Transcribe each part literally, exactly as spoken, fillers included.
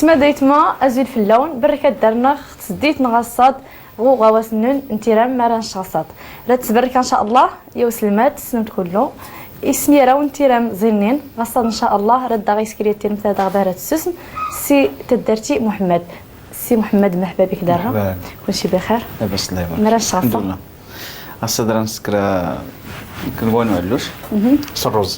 Sma d aytma, azul fell-awen, berrkat dar-nneɣ ɣ tseddit n ɣaṣṣaḍ ɣ uɣawas-nnun n tiram mara nec ɣaṣṣaḍ. Rad sberrek in ca llah i uselmad, tessnem-t kullu. Isem-is Tiram Ẓinnin, ɣaṣṣaḍ in ca llah rad aɣ-isker yat tiremt-ad-aɣ-bahra tessusem, si taddart n Muḥemmed. Si Muḥemmed, merḥba bik dar-nneɣ. Merḥba. Kulci bixir? Labas, Allah ibarik. Mara nec ɣaṣṣaḍ? Lḥemdullah. Ɣaṣṣaḍ rad nsker, eh, lkelwa n uɛelluc. Mhm. S rruz.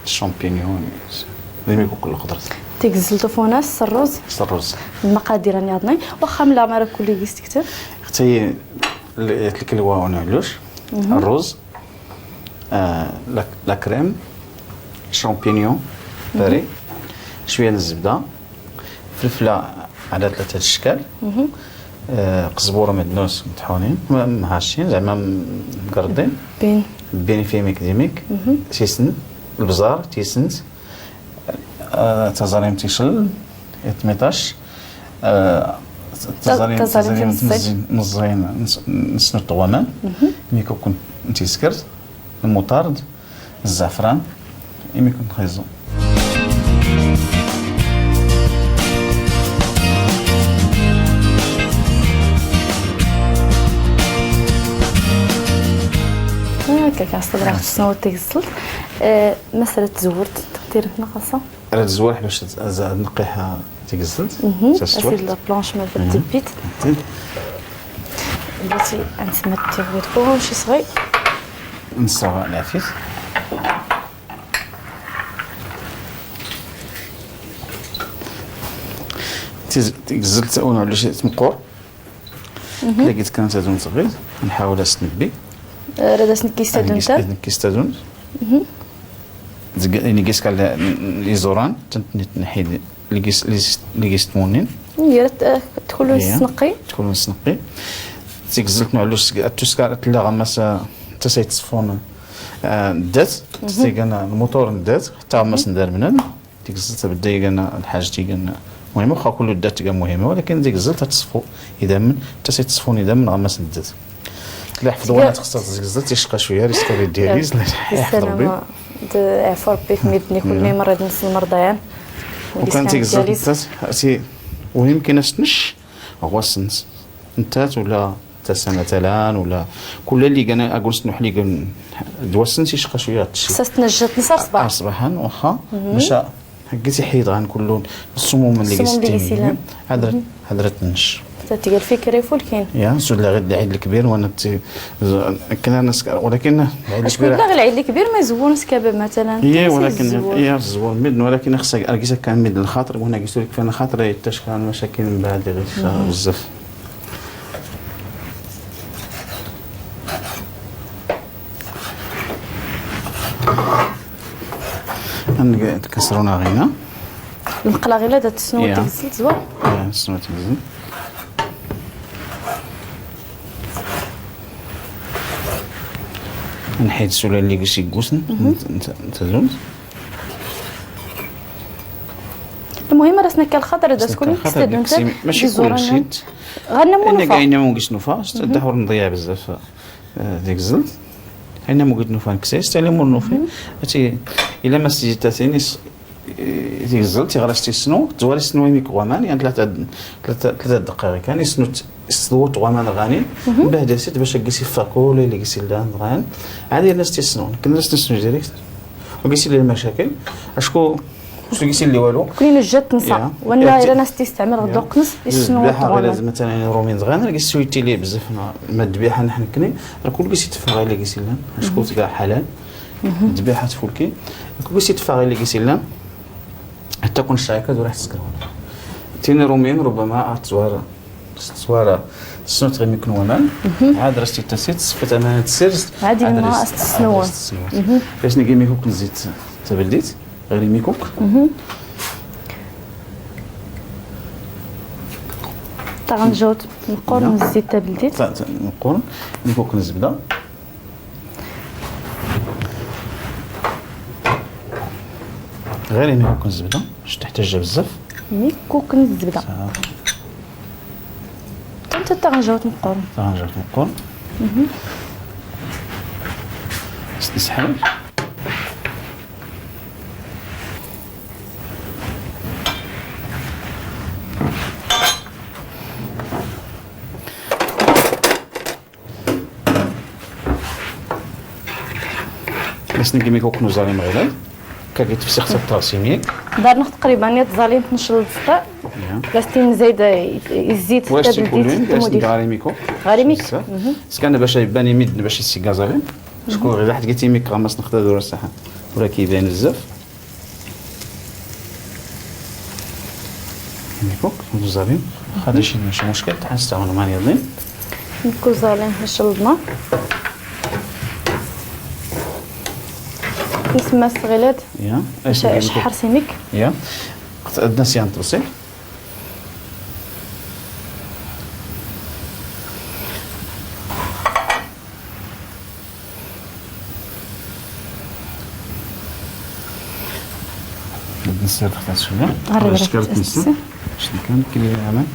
Champignons, d imikuken n lxeḍrat. Tigzelt ufunas s rruz. S rruz. Lmaqadir-nni yaḍnin. Waxxa mla mara kulli gis tekteb. Ɣtay l-, lkelwa n uɛelluc. Mhm. Rruz. Ah, la, la crème. Champignons. Mhm. Pari. Cwiya n zzebda. Flfla ɛla tlata ccekal. Mhm. Eh, qzbura, mednus, mṭḥunin, m-, mhaccin, zɛma m-, mqrḍin. Bbin. Bbin f imik d imik. Mhm. Tisnt, lbẓar, tisnt. Eh, taẓrimt icl, tmiṭac. Eh, ta-, taẓrimt, taẓrimt taẓrimt mẓẓin. Mẓẓin, mẓẓin, n s-, n snut n waman. Mhm. Imikuken n tiskert, lmuṭard. Zzɛfran, imiken n xiẓu. Akka, ɣaṣṣaḍ rad ɣ-tessnawḍ tigzelt. Eh, ma s rad tzwurt tiremt-nneɣ ɣaṣṣa? Rad zwurh bac ad, ad, ad nqih tigzelt. Mhm. Asid la planche ma tbdit. Dati ad nsmad tiɣwit kulci sɣi. Nsaɣ lɛafit. Tiz-, tigzelt ur nɛelluc tmeqqur. Mhm. Tlaqa-tt kan tadunt sɣirt, nḥawel as-tnebbi. Eh, rad as-nekkis tadunt. Nekkis tadunt. Mhm. Ngi-, ngi-s kan iẓuran, tent-, nit-, nḥid. Lgis, lgis, lgis tmunin. Iya, eh, tkulun sneqqi. Tkulun sneqqi. Tigzelt n uɛelluc, attuskar, tella ɣammas, eh, tasayt sfun, eh, ddat, mhm, tigan lmutur n ddat, ɣammas n darmnan. Tigzelt tbedda igan lḥaǧ tigan muhima, waxa kullu ddat tigan muhima, walakin tigzelt ad tsfu idammen, tasayt sfun idammen ɣammas n ddat. Tella ḥfḍ wana txeṣṣa tigzelt, ticqa cwiya, risque de dialyse, la, ḥfḍ Rebbi. D ɛfu Rebbi f midden ikulli, merḍa n lmerḍa yan. Ukan tigzelt nettat, si, ur yumkin as-tnec ɣ wass-ns. Nettat ula tasa matalan, ula kull lli gan aguns n uḥligan d wass-ns icqa cwiya tcci. Xas tnejjat nsa ṣṣbaḥ. Ṣṣbaḥan, waxa. Mhm. Maca Heggi tiḥid ɣan kullu, ssumum lli gis-, ssumum lli gis-, illan. Hadrat, mhm, hadrat nec. Tga lfikra ifulkin. Ya, sud la ɣid lɛid lkbir, wana ti, z-, kna nas, walakin lɛid lkbir. Acku la ɣid lɛid lkbir, ma zwwurn s kabab, matalan. Iya, walakin, iya, zwwur midden, walakin xas argis kan midden lxaṭr, wana gis ur ikfan lxaṭr, ittackan mashakil mbaɛd ɣis, mhm, bzzaf. Ad nkesru aɣina. Lmeqla ɣila da tessnu, ya, tigzelt zwar? Ya, tessnu tigzelt. Nḥid sula lli gis iggusen, mhm, n, n, n tadunt. Lmuhim, ar as-nakka lxaṭr, da as-nakka lxaṭr, da as-kun tadunt, maci kullci. Ɣanna mu nufa. Ɣanna mu gis nufa, mhm, daḥur nḍiya bzzaf. Eh, tigzelt. Ayna mugit nufa nkes-as, tali mur nufi. Mhm. Ati, ila ma s-tijit tatin, is-, eh, tigzelt, iɣer as-tissnu, twari issnu imik ɣ waman, yan tlata, tlata, tlata dqayeq kan, issnu t-, issnu ɣ waman ɣanin, mhm, mbahd asit, bac ad gis iffeɣ kull ili gis illan ɣan. Ɛad irna as-tissnu, ken as-tissnu direct. Ur gis illi lmacakil, acku Ur gis illi walu. Kunni nejja-t nsa. Ya. Wanna, ya, ira nas-t-isteɛmal ɣ dduq-ns, issnu ɣ waman. Ddbiḥa ɣir azmatan n iṛumyen dɣa, ur gis ur itili bzzaf, ma ddbiḥa n ḥnekni, ar kull gis iteffeɣ ɣ ili gis illan, acku tga ḥalal. Mhm. Ddbiḥa tfulki, ar kull gis iteffeɣ ɣ ili gis illan, hatta kun ccaykad ur raḥ tskr walu. Tin iṛumyen, rubbama, ad twar Swara, tessnut ɣ imik n waman. Mhm. Ɛad ras-t-itasit, tsfit aman tsirst. Ɛad imma as-tessnun. As-tessnun. Mhm. Isni g imikuk n zzit tabldit, ɣir imikuk. Mhm. Taɣenjawt meqqur n zzit tabldit. Ta-, ta-, meqqur, imikuk n zzbda. Ɣir imikuk n zzbda، مش تحتاج بزاف. Imikuk n zzbda. صافي. Anta taɣenjawt meqqur. Taɣenjawt meqqur. Mhm. Nesḥel. Asngi miko knu zalim ɣilad. Kagi tfsiɣt ad tɣasim. Darnɣ taqriban iḍ zalim tneclḍ sṭa. Lastin zayd izzit. Wis tabldit tmudit. Ɣarimik. Ɣarimik. Skan bac iban imid bac issiga zalim. Sku ɣilad ḥd git imik ɣamas nxdad ur saḥa. Ur akiban bzzaf. Miko knu zalim. Xad ici maci muckil, tḥan staɣn man yaḍin. Miko zalim, iclḍna. Ismas ɣilad. Ya. Ḥars imik. Ya. Qt adna syan tbṣil. Nsiɣ tat cwiya. Ara. Ckan kli aman.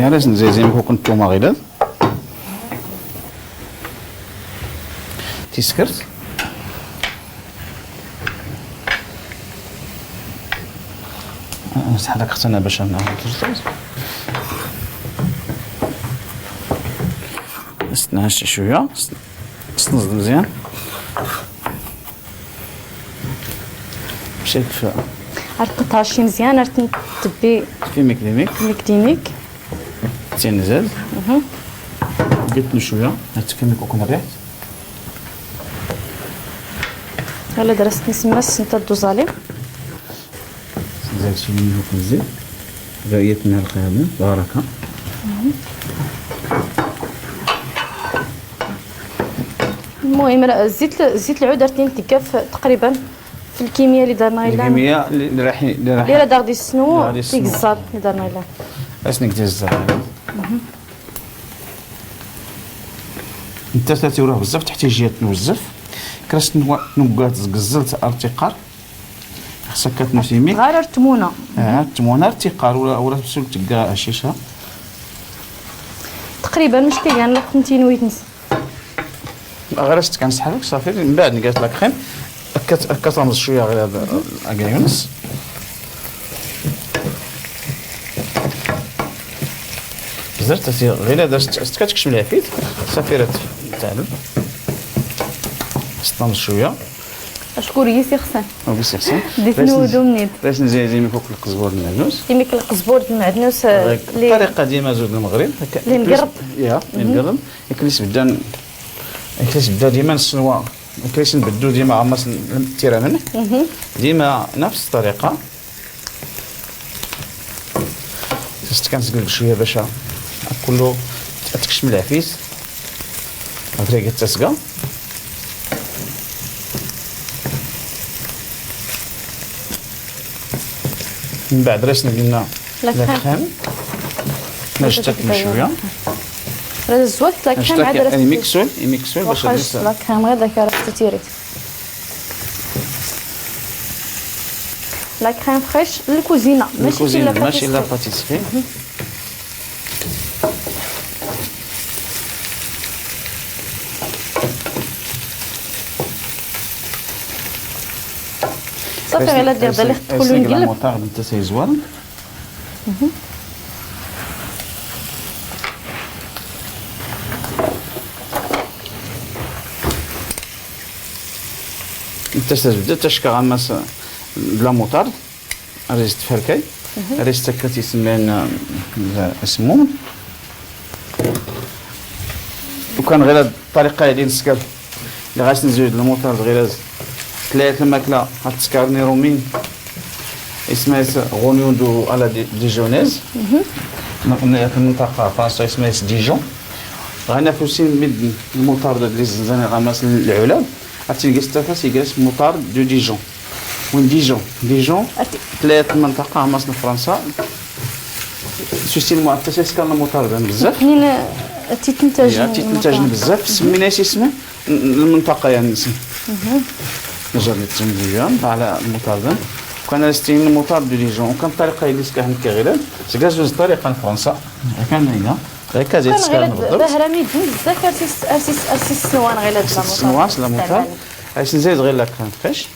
Ara s-nzayzay miko knu ttuma ɣilad. Tiskrt. Nstḥlak xtana bac ana. Stnhacc cwiya. Stnẓd mzyan. Ar tnṭaci mzyan, ar tntbbi. Fi mik d imik. Mik d imik. Tinzad. Gitn cwiya. Ad tkemmik ukn rriḥt. Ɣilad drast nismas nta d uẓalim. Zad cwiya ukn zzit. Gayet nalqabi baraka. Lmuhim, zzit, zzit lɛud ar t-in-tgaf taqriban f lkimya li darna illan. Lkimya li, li raḥ, li raḥ. Li ra daɣ d-issnu tigẓẓal li darna illan. Asngi tigẓẓal. Nta tatiwra bzzaf, tḥtijiyat n bzzaf. Kras nuggat tgẓẓalt ar tiqqar. Xsakkat n usimik. Ɣar ar tmuna. Ar tmuna ar tiqqar, ura, ura tbsul tgga acica. Taqriban mc tigan laqt n tinwit-ns. Ɣir as-tkan sḥaluk, ṣafi, mbaɛd ngat la crème. Akka, akka tamẓ cwiya ɣir ad, agayun-ns. Zert, ɣir ad as-tkan tekcem lɛafit, ṣafi, rad tɛlem. As-tamẓ cwiya. Acku ur yis ixsan. Ur yis ixsan. Di tnudum-nni. Ras nzayzay imik ukn lqzbur d lmeɛdnus. Imik lqzbur d lmeɛdnus, eh, li. Ṭariqa dima zud Lmeɣrib. Li nqerrb. Ya, li nqerrb. Iklis bdan, iklis bda dima nesnwa, iklis nbeddu dima ɣamas n-, n-, tiramen. Dima nafs ṭariqa. Tast kan zgel cwiya bac a kullu ad tekcem lɛafit. Ad trigit tasga. Mbaɛd ras ngi la crème. Mac takm cwiya. Ras zwat la crème, ad ras imiksul, imiksul bac ad la crème ɣir dak ras titirit. La crème fraîche, lkuzina, mac la pâtisserie. Ṣafi, ɣilad diɣ da li xtxulun gilb. La moutarde nta s-izwar. Nta s-tbda tacka ɣamas d la moutarde. Ar is-tferkay. Ar is-takkat ismlan, eh, ismun. Ukan ɣir ad ṭariqa i d-nskar. Ɣas nzud la moutarde ɣir ad tlayat lmakla ad tskar n irumin. Isma-s ɣunyu du à la di-, dijonnaise. N-, n-, lmnṭaqa Fransa isma-s Dijon. Ɣana fusin mid lmoutarde d-li zzan ɣamas lɛulab. Ad tingis tafas igres moutarde du Dijon. Win Dijon. Dijon. Tlayat lmnṭaqa ɣamas n Fransa. Susin muɛttas iskar lmoutarde bzzaf. Nin, eh, titntajn. Ya, titntajn bzzaf. Smmina-s ism n-, n-, lmnṭaqa yan-nsen. Nzad ttimbuya ɛla lmoutarde. Kan as-tinin moutarde du Dijon. Kan ṭariqa ilis kan kɣilan. Sgazuz ṭariqa n Fransa. Kan ina. هكا زيت كان سكر غير بالضبط. باه راه ميدن بزاف، ارسي س-، ارسي س-، ارسي السنوان غير هاد ارسي السنوان، لا موطار. ارسي نزيد غير لا كريم فريش.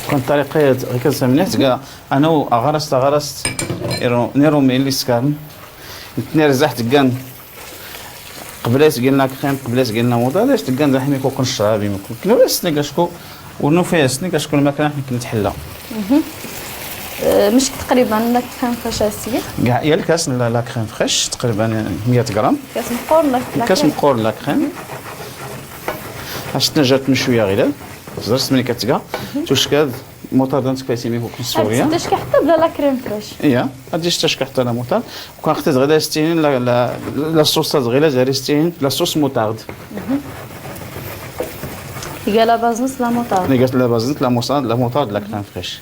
كون الطريقة غير كنسميها تلقى انا وغرست غرست. نيرو ميلي سكان. نتنير زحت كان. قبلات قلنا كريم، قبلات قلنا موضة، علاش تلقى نزاحم يكون كل الشعب يمكن. كنا بس نقاشكو، ونو فيها سني كاشكو الماكلة حنا كنا تحلى. مهم. آه، مش تقريبًا لا كريم فريش اسيا؟ كاع، يا الكاس لا، لا كريم فريش، تقريبًا مية غرام. كاس مقور لا، لا كاس كريم. مقور لا كريم. اش تنجات من شوية غير. زرت ملي كتلقى. توشكاد. موطار دانت كايسيمي كوكو سوريا. هاد التشكيح حتى بلا لا كريم فريش. ايا، هادي التشكيح حتى لا موطار. وكان اختي غدا ستين لا، لا، لا صوص غير لا جاري ستين لا صوص موطارد. هي لا بازنس لا موطارد. اللي قالت لا بازنس لا موطارد، لا موطارد لا كريم فريش.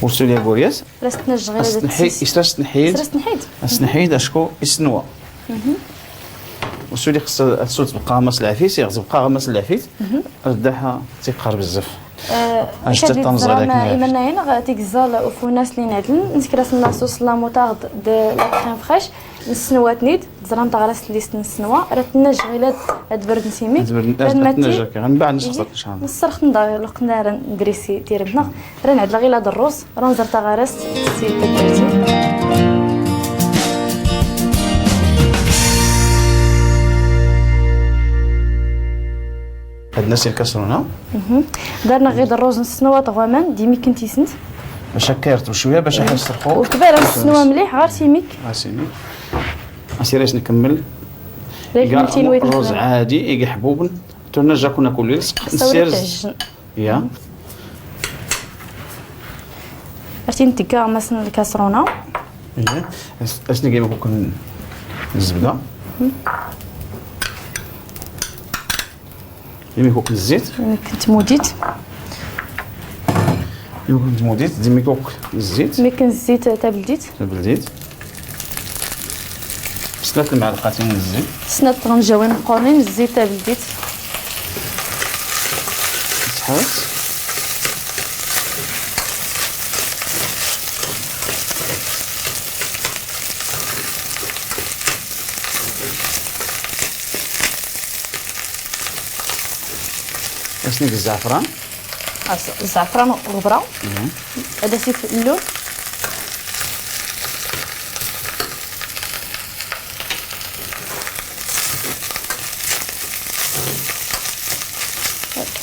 ورسولي بورياس. رست نجغي هذا التيس. اسرست نحيد. اسرست نحيد. اسنحيد اشكو اسنوا. وسولي خص الصوت تبقى غمس العفيس، يغزي بقى غمس العفيس. الداحة تيقهر بزاف. آه، اش كدير تطنز غدا الزرامة كنا إيمانا هنا غا تيكزال وفوناس لي نادل، نسكراس لاصوص لا موطارد د لا كريم فريش، نسنوا تنيد، زرام تغرس ليست نسنوا، راه تنج غير هاد، هاد برد نسيمي. هاد برد، هاد ما تنج تي-، هكا، من بعد نسخط إن شاء الله. نصرخ ندار، لو قندار ندريسي ديربنا، راه نعدل غير هاد الروز. راه نزرت غرس سي تكرتي. عندنا سي الكسرونه. دارنا غير الروز نسنوا طغوامان ديمي كنتي سنت. باش هكا يرطب شويه باش يحس الخوخ. وكبير نسنوا مليح غير سيميك. ها سيميك. اسير اش نكمل. لكن كاع كنتي نويت الروز عادي يجي حبوبن. ترنا جا كنا كل رزق. نسير تعجن. يا. عرفتي نتكا مثلًا الكاسرونة. إيه. اس-، اسني كيما كون الزبدة. كيما كون الزيت. كنت موديت. كيما كنت موديت، ديما كوك الزيت. مي كان الزيت تاع بلديت. تاع بلديت. سنات المعلقات من الزيت. سنات غنجاوي مقورنين الزيت تاع بلديت. صحات. اسنيك الزعفران. الزعفران والغبرة. هذا سيف اللون.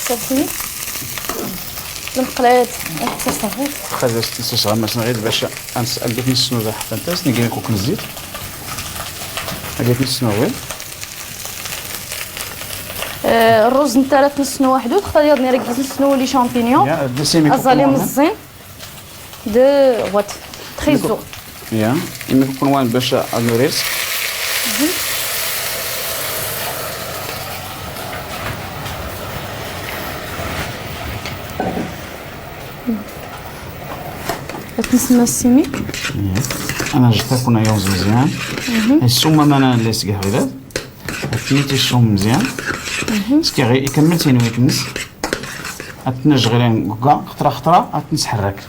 سامحيني. المقلاة. صافي. خرجت نص ساعة مثلًا غير باش أنس-، ألقيت نص سنة حتى أنت، سني كيما كوك نزيت. ألقيت نص سنة غير. آه، الروز نتا راه تنسنو وحدو، تختار يا دني راه تنسنو لي شامبينيون. يا، دي سيمي كوكو أزالي ماما. مزين. دو وات. تخيزو. يا، إمي كوكو نوان باش أنوريس. تنسنا السيميك. أنا جبت كنا يوم مزيان. السومة ما أنا اللي سقيها غير. هاتي تيشوم مزيان. سكي غي-، يكمل تينوي تنس. هاتنجغلين قا خطرة خطرة، هاتنسحرك.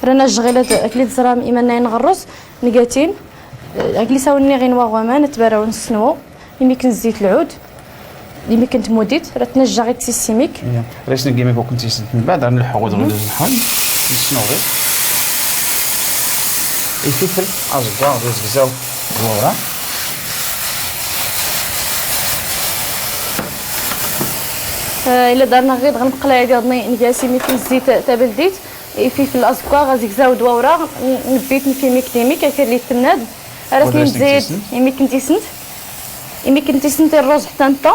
رانا الجغيلة أكلت زرام إيمانا ينغرس، نقاتين. أكلي ساوني غينوا غومان، نتباراو نسنو. يمكن الزيت العود. يمكن تموديت، راه تنجغي تسيسيميك. إيه. ريس نقيمي كوكنتي من بعد، راه نلحقو دغيا الحال. نسنو غير. الفلفل أزقا، غير زقزاو. Voilà. آه، إلا دارنا غير دغيا المقلاية ديال الني-، نقاسي ميتين الزيت تابلديت، إي فلفل أزكوا، غازيك زاود واورا، ن-، نبيت نفي ميك ديميك، هكا اللي تناد. راسني ودرس نزيد، نكتسن. إمي كنتي سنت. إمي كنتي سنتي الروز حتى نتا.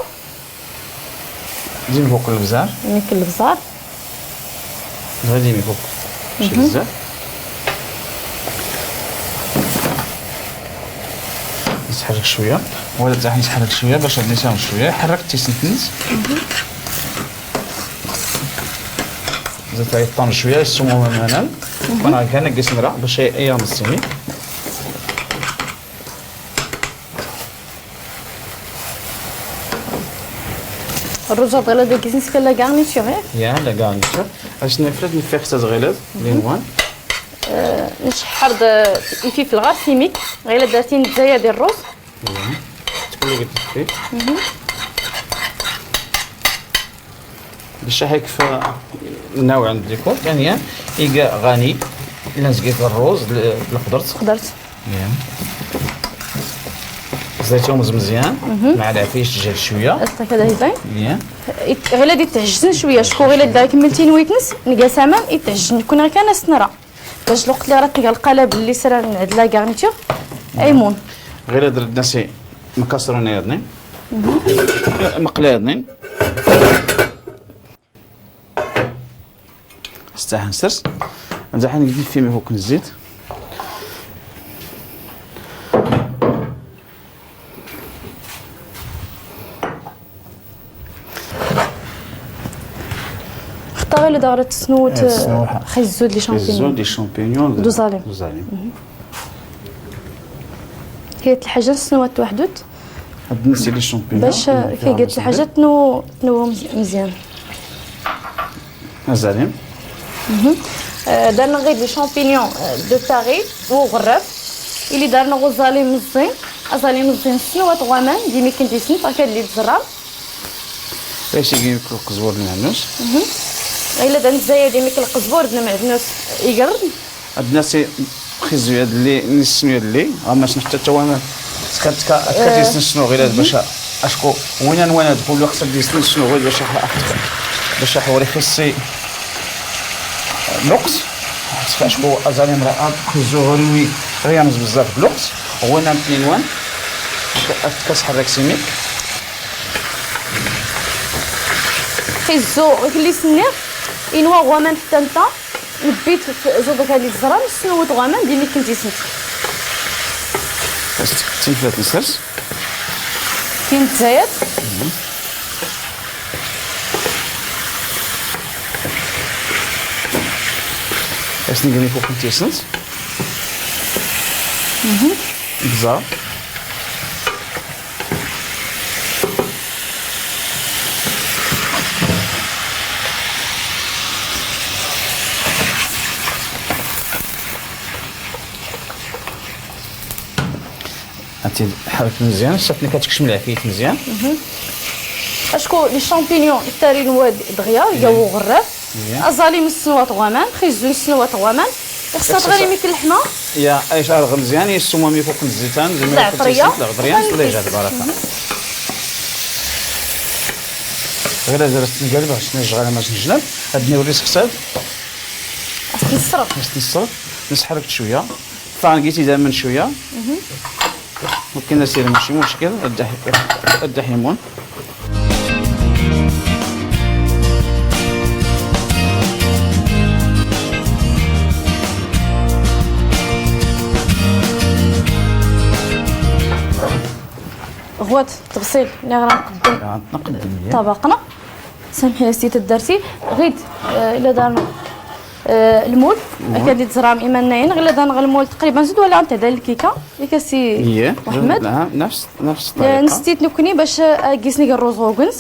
زين فوق البزار. إمي كل البزار. غادي يمي فوق. شي بزاف. نتحرك شوية. ولا تاع نتحرك شوية باش هاد النسيان شوية. حركت تيسنتنس. زدت عليه الطن شوية، السموم مانان. وانا كان نقص نرا باش هي ايام السمين. الرز هاد غير داك يسنس كان لا garniture، ياك؟ يا، لا garniture. اش نفرد نفيق تاع غيلاد، لينوان. آه، نشحر د-، يفيفل غير سيميك، غير درتي نتزايا ديال الرز. يا. تقولي قلت لك. باش راح يكفى النوع عند الديكور، يعني، يقا غني، الا نزكي في الروز، ال-، الخضرت. خضرت. يا. زيتون مزيان، مع العفيش جات شوية. هكا كده يبان. يا. يت-، غير دي تعجن شوية، شكون غير دا كملتين ويتنس، نقا سامان يتعجن، كنا كان سنرا. باش الوقت اللي راه تلقى القالب اللي سرا عند لا garniture. ايمون. غير درت ناسي مكسرونة يا اثنين. مقلية يا اثنين. استاهل سرس. انت حين قلت في مي فوق الزيت. اختاري اللي دارت سنوت، آه، سنوحة. خيزو دي خيزو شامبينيون. دي شامبينيون. دوزاليم. دوزاليم. هي الحاجة سنوات وحدود. هاد الناس اللي شامبينيون. باش كي قلت الحاجة تنو، تنو مز-، مزيان. مزالين. آه، دارنا غير لي شامبينيون، آه، دو باري وغراب. إلي دارنا غوزالي مزين، أزالي مزين سنوات غوامان، دي ميكن دي سنت، هكا اللي تزرع. ايش يجي يمكن القزور المعنوس؟ إلا دارنا زايا دي ميكن القزور، دنا معدنوس يقرن. عندنا سي خيزو يد اللي نسنو يد اللي، أما شنو حتى توانا. سكرتك أكد يسنسنو غير باش أشكو وين وين تقول له خصك يسنسنو غير باش أح-، باش أحوري خصي لوكس. أشكو أزالي امرأة خيزو غير وي ريانز بزاف لوكس. وين أنت من وين؟ كسحرك سيميك. خيزو غير اللي سنير. إنوا غوامان حتى نتا. نبيت زوبك هادي الزرار، نستناو غامان ديني كنتي سنت. تنفلت نسرس. كاين تزايد. اسني قال لي فوق كنتي سنت. بزاف. انت حرك مزيان، شفتني كتكشم العفيف مزيان. اشكو لي شامبينيون التارين واد دغيا، ياو غراف. أزالي من السنوات غمان، خيزو السنوات غمان. خصها تغلي ميك اللحمة. يا، ايش ارغ مزيان، يسوما ميكو كنت الزيتان، زي ما كنت العطرية. العطرية، ولا يجعل البركة. غير هذا بس نقلب، عشان نشغل ما نجنب. هاد نوري سخساد. نصرف. نصرف. نسحرك شوية. فان قيتي دائما شوية. ممكن نسير ماشي مشكل، الدح-، الدحيمون. غوات التبصيل اللي غنقدم. غنقدم ليا. طبقنا. سامحي يا سيدي، درتي غيد، آه، إلا دارنا، آه، المول، المول. هكا اللي تزرع إيماننا، يعني، غير إلا دارنا غير المول تقريبًا زيد ولا أنت داير الكيكة، ياك سي إيه. محمد؟ لا، نفس، نفس آه، الطريقة. نستيت نكني باش، آه، قيسني الروز غوغنز.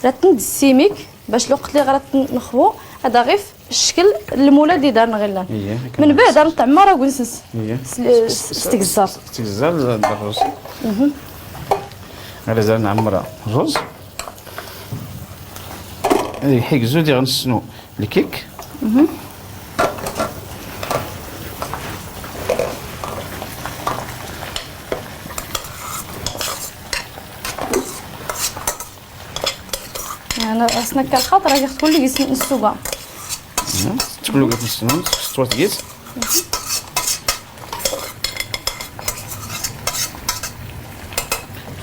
راه تندسيميك باش الوقت اللي غرات نخبو، هذا غير في الشكل المولى اللي دارنا غير لان. إيه، من بعد راه نتعمر غوغنز. إيه. س-، س-، س-، استكزار. استكزار الروز. غير زال نعمرها الروز. اي حيك زودي غنسنو الكيك. انا اصلا كالخاطر راك تقول لي نسوقها. تقول لك نسنو، تسوات كيس.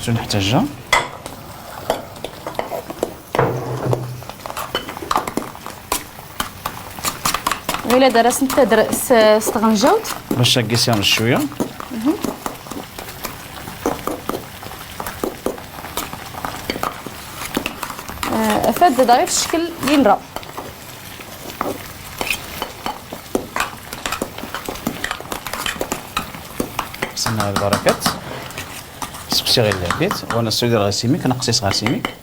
شنو نحتاجها؟ غير درس انت در-، س-، استغنجوت. باش شاكي سيام شوية. آه، فد ضعيف الشكل ينرى. بسم الله البركات. سقسي غير العبيد، وانا السعودي راه سيميك، نقصيص غير سيميك.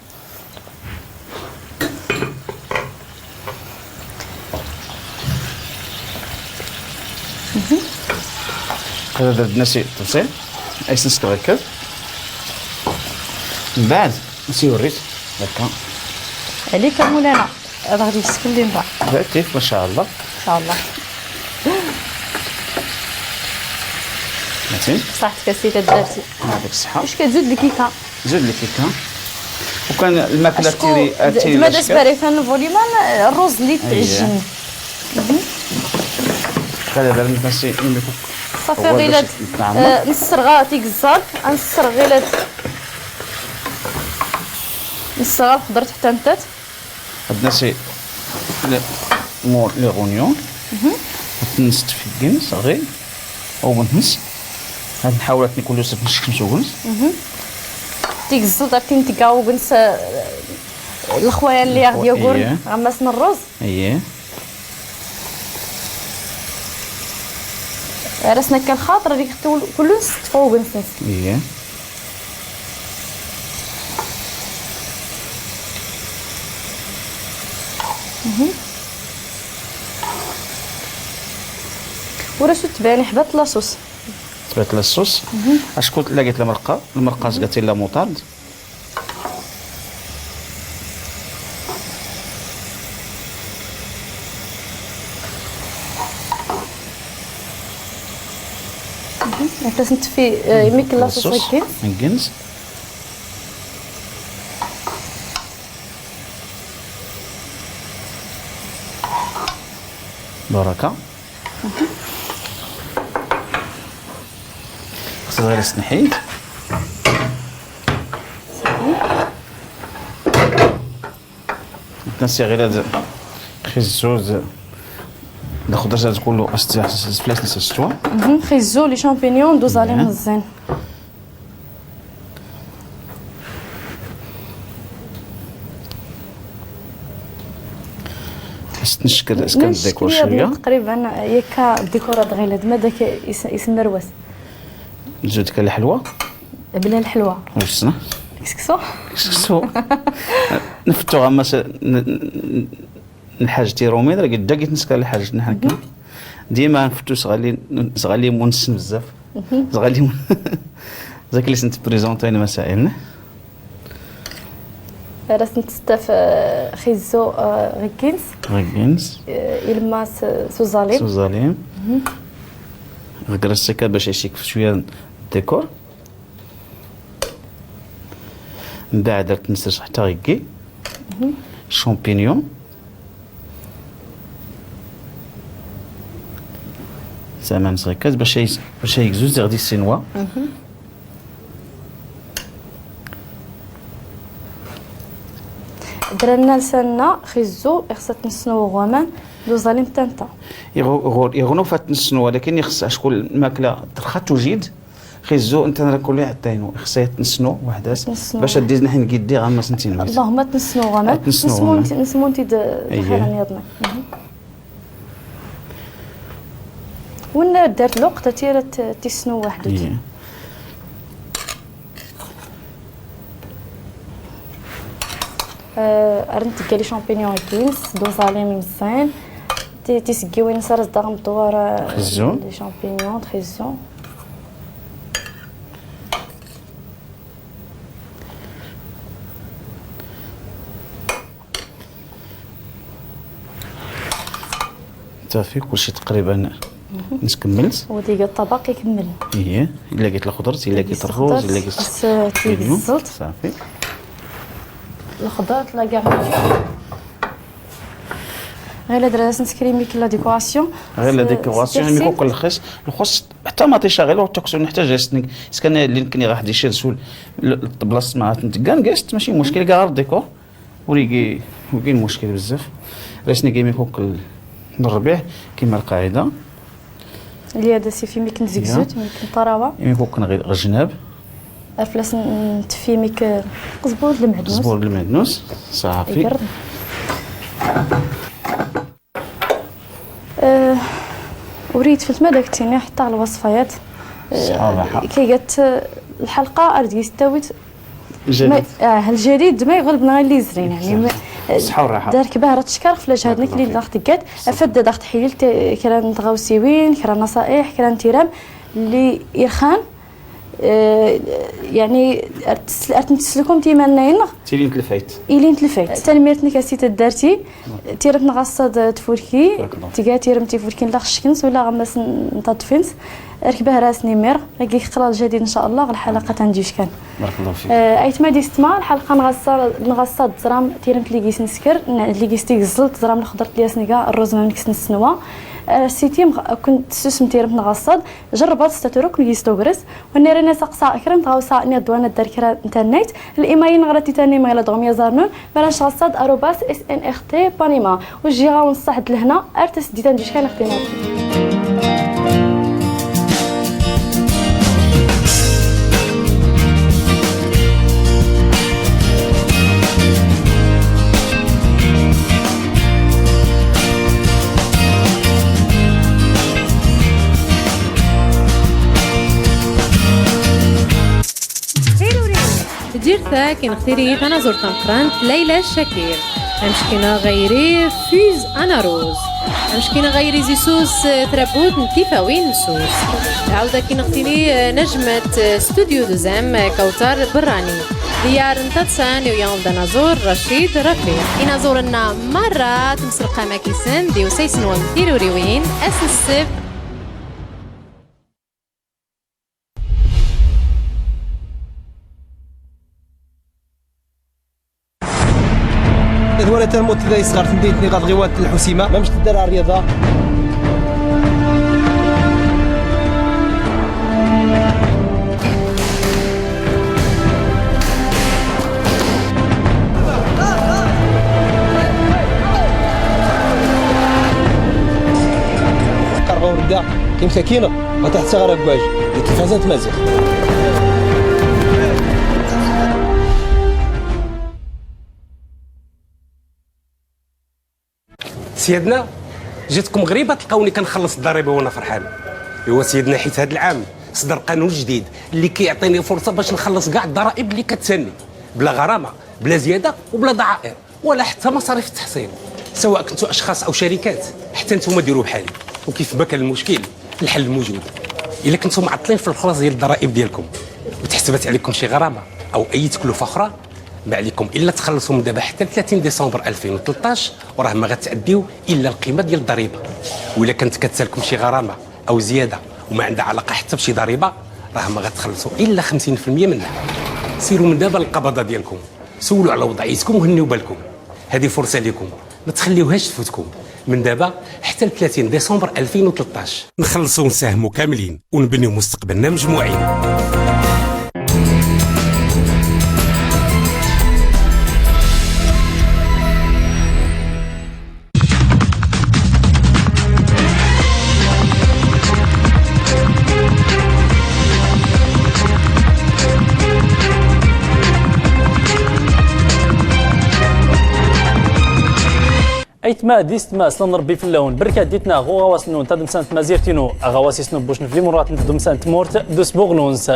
هذا درت نسي تفصيل. ايس نسكر هكا. من بعد نسي وريت هكا. عليك مولانا. هذا غادي يسكن لي من بعد. باتيف ما شاء الله. ان شاء الله. متين. صحتك اسيدي درتي. يعطيك الصحة. واش كتزيد الكيكة؟ زيد الكيكة. وكان الماكلة أشكو تيري، د-، تيري ما داس باري فان فوليمان، الروز اللي تعجن. هذا بان نسي يمكن. صافي، هو غير باش هاد، يتعمر. آه، نص رغا تيكزال، نص رغا غير هاد. نص رغا الخضر حتى نتات. هاد نسي لي، مور لي غونيون. نص تفكين صغير. او بنص. هاد نحاول نكون لو سبت نشكم سوغنس. تيكزال داك تنتقاو بنص، آه، الخويا اللي ياخد يوغورن، إيه. غمسنا الروز. اييه. راسنا كالخاطر هذيك كل-، كله نستفو بنسنس. اييه. مهم. وراه شو تباني حبات لاصوص. تبات لاصوص. مهم. اش كنت لقيت المرقه، المرقه زقتي لا موطارد. هكا نتفي، آه، يميك لاصوص هكا. نكنز. بركة. خصها غير تنحيد. تنسي غير هاد خيزو، الخضر هاد كله أست-، فلاس نسستو. مهم. خيزو، لي شامبينيون، دوز عليهم مزيان. خص نشكل، نشكل الديكور شوية. تقريبًا ياك الديكور هاد غير هاد ما داك يس-، يسمى رواس. زود كان الحلوة. بلا الحلوة. وشنا؟ كسكسو. كسكسو. نفتو غا مس-، ن-، ن-، الحاج تي رومين، راه قد داكي تنسكر الحاج نحن كنا. ديما نفتو صغالي، صغالي مونسن بزاف. صغالي مون-، زاك اللي سنت بريزونتين مسائل. راس نتستف، آه، خيزو، آه، غيكينز. غيكينز. آه، إلما س-، سوزاليم. سوزاليم. غيكرسيكا باش يشيك في شوية الديكور. من بعد درت نسرش حتى غيكي. شامبينيون. زعما نسركز باش يس-، باش يكزوز غادي السينوا. درنا لساننا خيزو، خصها تنسنو غومان، دوزاليم تانتا. يغو-، يغو-، يغنو فات تنسنو، ولكن يخص شكون الماكلة ترخى توجد. خيزو انت نرا كل عطينو، خصها تنسنو وحدة. تنسنو. باش هديز نحن نقيدي غا ما سنتين ميت. اللهم تنسنو غانا. تنسنو نسمو غانا. انت، نسمو انت د-، ايه. الحالة نيضنا. وين دارت الوقت تيرا ت-، تيسنو واحد. ايه. آه، رنت قالي شامبينيون كينس، دوز عليهم مزيان. تي-، تيسقيوين سرز داغ مدوار، آه، خزون. لي شامبينيون، خزون. صافي، كلشي تقريبًا نكملت. وديك الطبق يكمل. ايه، الا لقيت الخضر، الا لقيت الروز، الا لقيت الس-، البينيو. الزلط. صافي. الخضر تلا كاع. غير لا دراسة نسكريمي كلا ديكوراسيون. غير لا س-، ديكوراسيون، مي سبيسيال. كوكو الخس، الخس حتى ما تيشغل وتكسو نحتاج استنك. اسكان اللي نكني راح ديشيل سول ل-، بلاصة ما تنتقان، قست ماشي مشكل، كاع غير ديكور. وريقي، وريقي المشكل بزاف. راسني كيما يكون كل الربيع كيما القاعدة. اللي هذا سي في ميك نزكزوت، يا. ميك نطراوة. يما يكون كن غير غجناب. أفلاس ن-، نتفي ميك قزبور المعدنوس. قزبور المعدنوس، صافي. يقرب. آه، وريت في المدى كتيني حتى على الوصفات. آه، صحة وراحة. كي جات، آه، الحلقة أرد يستويت جديد. ما، آه، الجديد ما يغلبنا اللي زرين، يعني، ما، صحة وراحة. دارك باه راه تشكر في الجهد نك اللي داخت قات. صح. أفد داخت حيلت، آه، كرا نتغاوسيوين، كرا نصائح، كرا نتيرام. اللي يرخان، آه، يعني، أرتس-، أرتنتسلكم تيمانين. تيلين تلفايت. إلين تلفايت. تنميرتنك أسي تدارتي. تيرت نغصد تفوركي. بارك الله فيك. تيقا تيرم تفوركي لا خشكنس ولا غمس نطاطفينس. ركبه راس نيمير. راكي خلال جديد إن شاء الله، الحلقة تنجيش كان. بارك الله فيك. آه، أيتما ديستما، الحلقة نغصد، نغصد زرام تيرم تليقيس نسكر، ن-، تليقيس تيقزل، زرام الخضر تلياس نيقا، الروز ما منكس نسنوا. آه، سيتي مغ-، كنت سوسم تيرم نغصد. جربت ستاتورو كل يستوغرس، ونرينا سقسا كرا نتغاوسا نيضوانا الدار كرا نتنيت، الإيمايل نغرتي تاني ميلا دوغم يزارنون، مراش غصاد أروباس إس إن إخ تي بانيما، وجي غاون الصحد لهنا، أرتس ديتان جيش كان اختينا. تيروري. جيرثا كي نختيري ثنا زور تنقرانت ليلى الشاكير. أمشكينا غيري فوز أنا روز. أمشكينا غيري زيسوس، آه، تربوت نتيفاوين نسوس. عاودة كي نختيني، آه، نجمة، آه، استوديو دوزام، آه، كوثر براني. ديار نتاتسان ويوم دنازور رشيد رفيق. إنا زورنا مرة تمسرقة ماكيسن ديو سيسنون تيروريوين أس السب. Ad wara tarmut da yesɣer temdint-nni ɣer tɣiwant n Lḥusima, ma mec tedder ar rryaḍa. Qqareɣ-awen-d da imtakineɣ. Ma taḥ-, ttaɣ ara ggaj di telfaza n tmaziɣt. سيادنا، جاتكم غريبة تلقاوني كنخلص الضريبة وأنا فرحان. إيوا سيادنا، حيت هاد العام صدر قانون جديد اللي كيعطيني فرصة باش نخلص كاع الضرائب اللي كتسني بلا غرامة، بلا زيادة وبلا ضعائر. ولا حتى مصاريف التحصيل، سواء كنتو أشخاص أو شركات، حتى نتوما ديرو بحالي. وكيف ما كان المشكل، الحل موجود. إلا كنتو معطلين في الخلاص ديال الضرائب ديالكم، وتحسبت عليكم شي غرامة أو أي تكلفة أخرى، ما عليكم إلا تخلصو من دابا حتى ل ثلاثين ديسمبر ألفين وتلطاش، وراه ما غتأديو إلا القيمة ديال الضريبة. وإلا كانت كتسالكم شي غرامة أو زيادة وما عندها علاقة حتى بشي ضريبة، راه ما غتخلصو إلا خمسين في المية منها. سيرو من دابا للقبضة ديالكم. سولو على وضعيتكم وهنيو بالكم. هادي فرصة ليكم، ما تخليوهاش تفوتكم. من دابا حتى ل ثلاثين ديسمبر ألفين وتلطاش. نخلصو ونساهمو كاملين ونبنيو مستقبلنا مجموعين. Aytma d istma, slan Ṛebbi fell-awen. Berkat di tnaɣ ɣ uɣawas-nwen tadmsant tmazirt-inu, aɣawas isnubbucen f limurat n tdmsant tmurt d usbuɣ-nwens.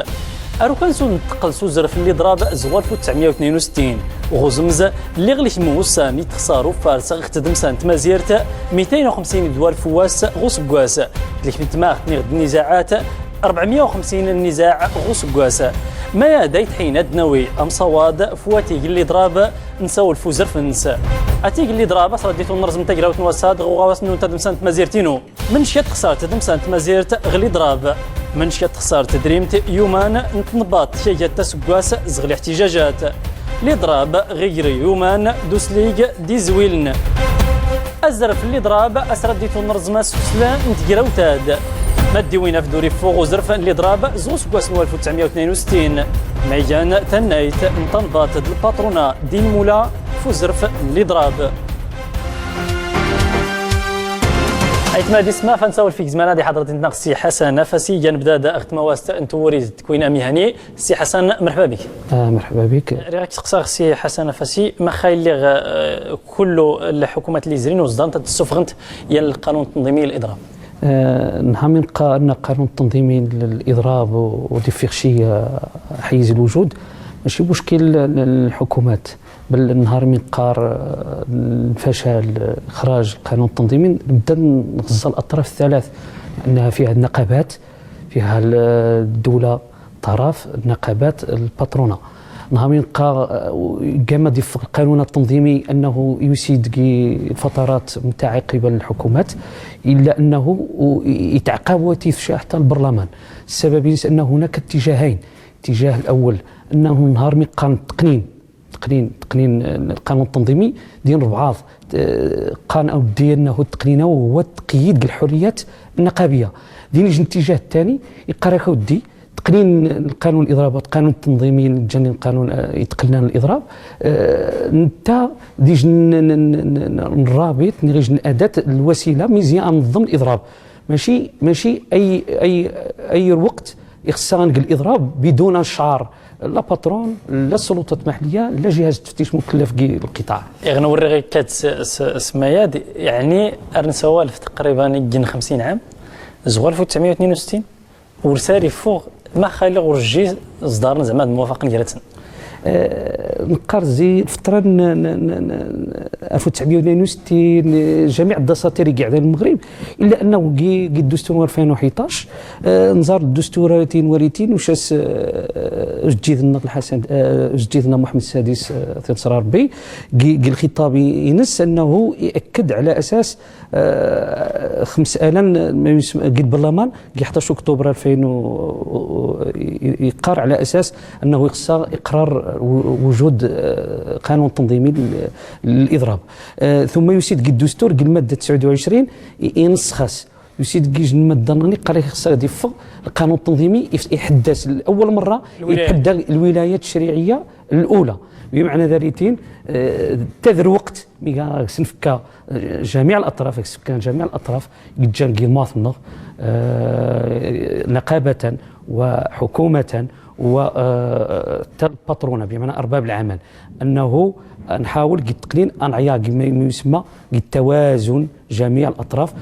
Arukan s unteqqel s uzref n liḍrab zɣ walef u tesɛemya u tnin u settin. Ɣ uzmz, lliɣ lkmu ussan i texṣar uffar s ɣ tdmsant tmazirt, mitayn u xemsin d walef wass ɣ useggas. Tlekmt tmaɣt niɣ d nnizaɛat, ṛebɛemya u xemsin nnizaɛ ɣ useggas. Maya d aytḥin ad d-nawi amṣawaḍ f watig n liḍrab, nsawel f uzref-ns. Atig n liḍrab, asraddit unrẓm tagrawt n wass-ad ɣ uɣawas-nwen tadmsant tmazirt-inu. Mnck ad texṣar tdmsant tmazirt ɣ liḍrab? Mnck ad texṣar tedrimt yuman n tnbaḍt tkagat taseggas zɣ liḥtijajat? Liḍrab ɣ igri yuman d uslig d izwiln. Azref n liḍrab, asraddit unrẓm asfsl n tgrawt-ad. Maddiwin afdur iffuɣ uzref n liḍrab zɣ useggas n walef u tesɛemya u tnin u settin, migan tannayt n tanḍaḍt d lpaṭruna d inmula f uzref n liḍrab. Aytma d istma, ad nsawel f igzman-ad i ḥaḍrent-int-nneɣ ssi Ḥasan Afasi, igan bdad ɣ tmawast n twurizt d tkwin amihani. Ssi Ḥasan, merḥba bik. Ah, merḥba bik. Riɣ ad k-steqsaɣ ssi Ḥasan Afasi, max a lliɣ, eh, kullu lḥukumat lli izrin ur ẓḍant ad d-ssufɣent yan lqanun tanḍimi n liḍrab? Ah, nhar mi nqqar nna qanun tanḍimi n liḍrab ur d-iffiɣ cci, ah, ḥayyiz lwujud, maci muckil n lḥukumat. Bel nhar mi nqqar, ah, nfacal, ah, ixraǧ lqanun tanḍimi, nbda nɣẓẓa laṭraf ttalatat, annaha fiha naqabat, فيها الدولة، طرف، النقابات، الباترونة. نهار من قا-، قام ديفق القانون التنظيمي أنه يسيد كي الفترات متاع قبل الحكومات، إلا أنه يتعقب وتيفشى حتى البرلمان. السبب ينس أن هناك اتجاهين. الاتجاه الأول أنه نهار من قان تقنين، تقنين، تقنين، آه، القانون التنظيمي دين ربعاض، آه، قان أو دي أنه تقنينه هو تقييد الحريات النقابية. دين يجي الاتجاه الثاني، يقرا ودي، تقنين القانون الإضراب، قانون تنظيمي، جاني القانون، آه، يتقنن الإضراب. آه، نتا ديج ن-، ن-، ن-، ن-، نرابط، نغيج نأداة الوسيلة، ميزي أنظم الإضراب. ماشي، ماشي أي، أي، أي وقت يخصها نقل الإضراب بدون شعار لا باترون، لا السلطات المحلية، لا جهاز التفتيش مكلف كي القطاع. إغنى ورغي كات س-، س-، سماياد، يعني، أرن سوالف تقريبًا يجن خمسين عام، زغوال ألف وتسعمية وتنين وستين، ورسالي فوق، ما خالي غرجي زدارن زعما موافقة جرتن. آه، نقار زي فترة ن-، ن-، ن-، ن-، ألف وتسعمية وتنين وستين، جميع الدساتير قاعدة المغرب، إلا أنه جي، جي الدستور ألفين وحداش، آه، نزار الدستور تين وريتين وشاس، آه، جديدنا الحسن، آه، جديدنا محمد السادس، آه، تنصر ربي، جي، جي الخطاب ينس أنه يأكد على أساس، آه، خمس آلان ما يسمى، جي البرلمان، جي حداش أكتوبر ألفين و-، و-، يقار على أساس أنه يخص إقرار و-، وجود، آه، قانون تنظيمي لل-، للإضراب. آه، ثم يسيد جي الدستور، جي المادة تسعود وعشرين، ي-، ينصخس. يسيد جيج المادة ناني قال لك خصها دي فوق القانون التنظيمي يف-، يحدث لأول مرة، الولاية. يتحدى الولايات التشريعية الأولى. بمعنى ذلك، آه، تذر وقت ميغا سنفكا، آه، جميع الأطراف، سكان جميع الأطراف، قد جان قيماتنا، آه، نقابة وحكومة و، آه، تا الباترونة، بمعنى أرباب العمل، أنه نحاول قد تقنين أن عيا قد ما يسمى قد توازن جميع الأطراف.